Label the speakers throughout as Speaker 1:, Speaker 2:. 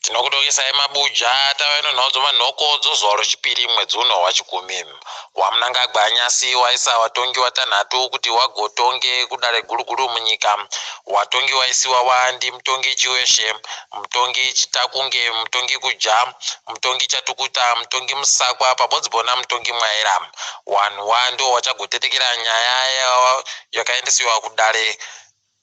Speaker 1: Tinokudokesai mabuja tava ino nhau dzomanhoko dzozuva rochipiri mwedzi uno wachikumi. WaMnangagwa nyasi waisa watongi watanhatu kuti wagotonge kudare guru-guru munyika. Watongi waisiwa wa ndi mutongi Chiweshe, mutongi Chitakunge, mutongi Kuja, mutongi Chatukuta, mutongi Musakwa pabodzibo namutongi Mwaira. Wanhu wa ndiwo wachagotetekera nyaya yakaendesiwa kudare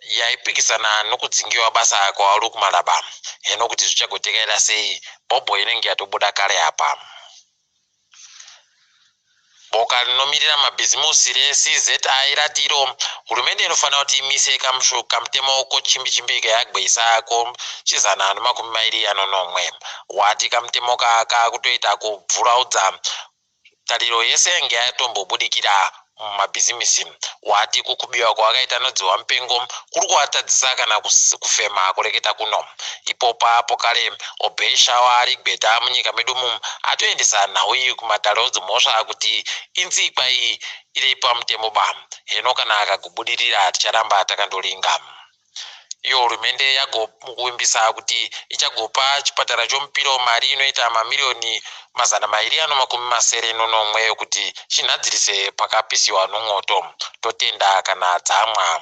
Speaker 1: yaipikisana nokudzingiwa basa kwaVaLuke Malaba. Heno kuti zvichagotekaira sei, bhobho inenge yatobuda kare apa. Boka rinomirira mabhizimusi reCZI rati iro hurumende inofanira kuti imise kamutemo kochimbi-chimbi kayagweisa kochizana nomakumi mairi anonomwe. Wati kamutemo ka kakutoita kubvuraudza Tariro yese yange yatombobudikira mumabhizimisi. Wati kukubiwa kwavakaita nodzihwa mupengo kuri kuvatadzisa kana kufema kureketa kuno. Ipopa pokare Obey Shawa ari gweta munyika medu umu atoendesa nhau iyi kumatare odzimhosva kuti inzi kwai iri pamutemo ba. Heno kana akagobudirira ticharamba takandoringa. Iyo hurumende yagovimbisa kuti ichagopa chipatara choMupiro mari inoita mamiriyoni 267 yokuti chinhadzirise pakapisiwa nomwoto. Totenda kana dzamwa.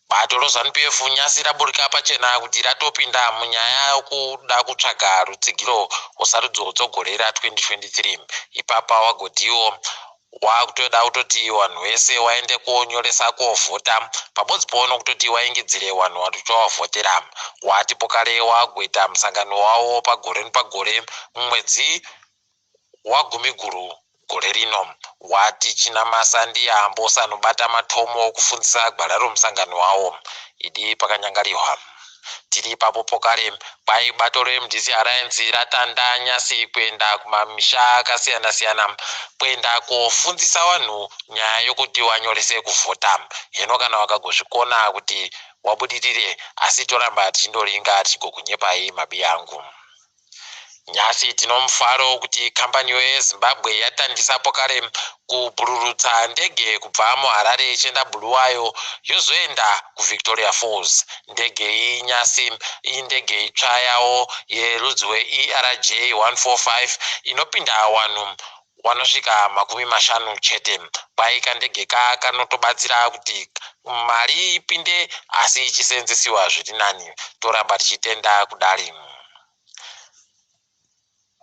Speaker 1: Bato reZanu-PF nyasi raburika pachena kuti ratopinda munyaya yokuda kutsvaga rutsigiro rwesarudzo dzegore ra2023. Ipapa wagotiwo Wakutoda kutoti wanhu wese waende konyoresa kovhota pabodzipo nokutoti waingidzire wanhu watichawavhotera. Wati pokare wagoita musangano wawo pagore nepagore mumwedzi waGumiguru gore rino. Wati Chinamasa ndiye ambosanobata matomo okufundisa gwara romusangano wawo. Idi pakanyangarihwa. Tiri ipapo pokare, kwai bato reMDC Alliance ratanda nyasi kuenda kumamisha akasiyana-siyana kuenda kofundzisa vanhu nyaya yokuti wanyorese kuvhota. Heno kana wakagozvikona kuti wabudirire, asi toramba tichindoringa tichigokunyepai mabiyangu. Nhasi tinomufaro kuti kambaniyo yeZimbabwe yatandisa pokare kubhururutsa ndege kubva muHarare ichienda Bulawayo yozoenda kuVictoria Falls. Ndege iyi nyasi indege itsva yawo yerudzi rweERJ 145 inopinda wanhu wanosvika 50 chete. Kwai kandege ka kanotobatsira kuti mari ipinde asi ichisenzesiwa zviri nani. Toramba tichitenda kudari.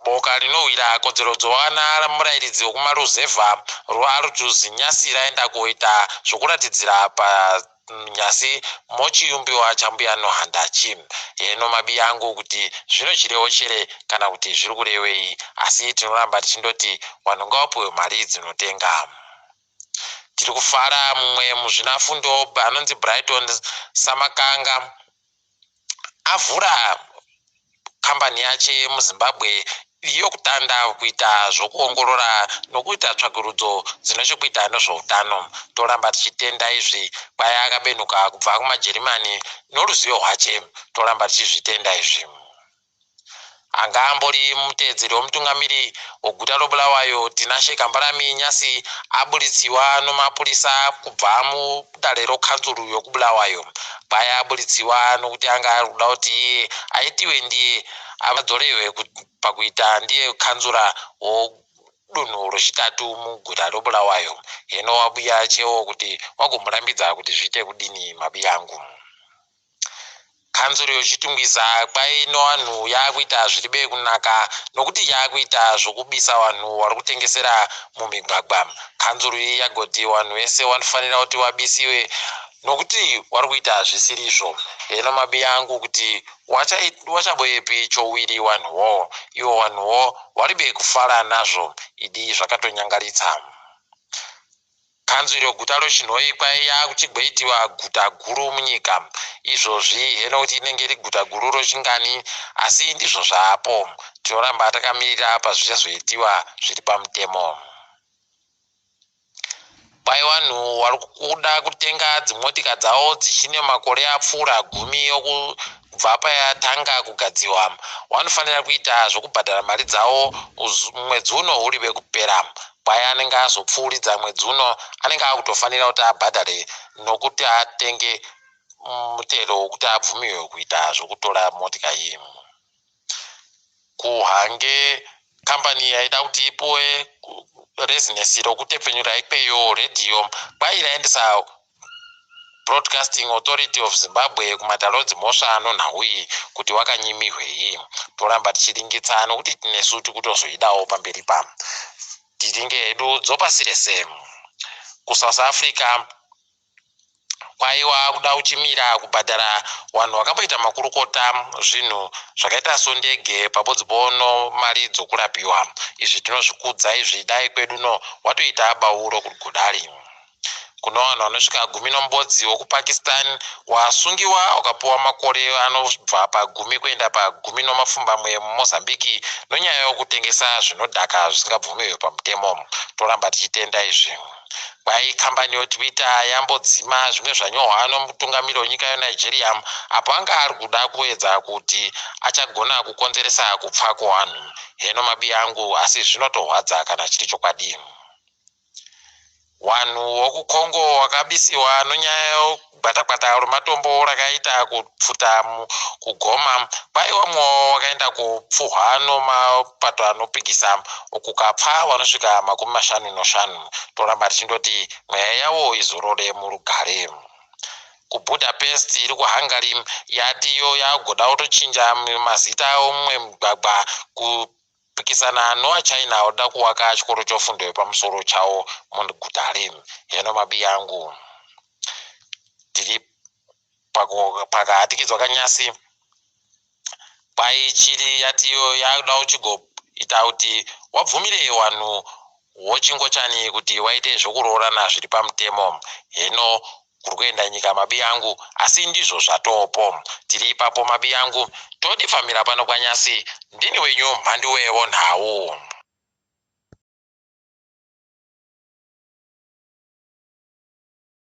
Speaker 1: Boka rinohwira kodzero dzovana murairidzi wekumaruzevha rwaArtuz Nyasi raenda koita zvokuratidzira panyasi mochiyumbiwa chambuya Nohanda chi. Heno mabi angu kuti zvino chirevo chere kana kuti zviri kurevei asi tinoramba tichindoti vanhu ngavapiwe mari dzinotenga. Tiri kufara mumwe muzvinafundo anonzi Brighton Samakanga avhura kambani yache muZimbabwe yokutanda kuita zvokuongorora nokuita tsvakurudzo dzine chekuita nezvoutano. Toramba tichitenda izvi kwai akabenuka kubva kumaJerimani noruzivo rwache. Toramba tichizvitenda izvi. Anga ambori muteedzeri wemutungamiri weguta roBulawayo, Tinashe Kambarami, nyasi aburitsiwa nomapurisa kubva mudare rokanzuru yokuBulawayo. Kwai aburitsiwa nokuti anga ari kuda kuti iye aitiwe ndiye adzorehwe pakuita ndiye kanzura wodunhu rochitatu muguta roBulawayo. Heno wabuya chewo kuti wagomurambidza kuti zviite kudini mabiyangu. Kanzuru yoChitungwiza kwaino vanhu yakuita zviri be kunaka nokuti yakuita zvokubisa vanhu vari kutengesera mumigwagwa. Kanzuru iyi yagoti vanhu vese vanofanira kuti vabisiwe nokuti vari kuita zvisirizvo. Heno mabiya angu kuti wachaboyepi chowiri vanhuwo. Ivo vanhuwo vari be kufara nazvo idi zvakatonyangaritsa. Kanzuru yeguta roChinhoyi kwaiya kuchigweitiwa guta guru munyika. Izvozvi heno kuti inenge iri guta guru rochingani asi ndizvo zvaapo. Tinoramba takamirira pazvichazoitiwa zviri pamutemo. Kwai vanhu vari kuda kutenga dzimotika dzavo dzichine makore apfuura gumi okubva payatanga kugadziwa vanofanira kuita zvokubhadhara mari dzavo mwedzi uno uri wekupera. Kwai anenge azopfuuridza mwedzi uno anenge akutofanira kuti abhadhare nokuti atenge. mutero wokuti abvumiwe kuita zvokutora motika iyi. Kuhange kambani yaida kuti ipuwe rezinesi rokutepfenyura ikweyo redhiyo kwai raendesa Broadcasting Authority of Zimbabwe kumatare edzimhosva nonhau iyi kuti wakanyimihwei. Toramba tichiringitsa nokuti tinesu tikutozoidawo pamberi pa tiringe hedu dzopasi rese. KuSouth Africa kwaiwa kuda uchimira kubhadhara vanhu vakamboita makurukota zvinhu zvakaita sondege pabodzibo mari dzokurapiwa. Izvi tinozvikudza izvi, dai kwedu no watoita bauro kugodari. Kune vanhu vanosvika 11 wokupakistan wasungiwa wakapiwa makore anobva pagumi kuenda pagumi nomapfumbamwe mumozambique nonyaya yokutengesa zvinodhaka zvisingabvumiwe pamutemo. Toramba tichitenda izvi. Kwai kambani yoTwitter yambodzima zvimwe zvanyorwa nomutungamiri wenyika yeNigeria apo anga ari kuda kuedza kuti achagona kukonzeresa kupfa kwevanhu. Heno mabi angu, asi zvinotorwadza kana chiri chokwadi. Vanhu vokuCongo vakabisiwa nonyaya yegwatakwata rematombo rakaita kupfuta kugoma. Kwai vamwewo vakaenda kopfuhwa nomapato anopikisa kukapfa vanosvika 55. Toramba tichindoti mweya yavo izorore murugare. KuBudapest iri kuHungary yati iyo yagoda kutochinja mazita omumwe mugwagwa kupikisana nowaChina oda kuvaka chikoro chofundo yepamusoro chawo muguta heno mabi angu. Tiri pakahatikidzwa kanyasi kwai chiri yatiyo yakuda kuchigoita kuti wabvumire vanhu wochingochani kuti waite zvokuroorana zviri pamutemo. Heno kuri kuenda nyika mabi angu, asi ndizvo zvatopo. Tiri ipapo mabi angu, todifamira pano kwanyasi. Ndini wenyu mhanduwe wonhau.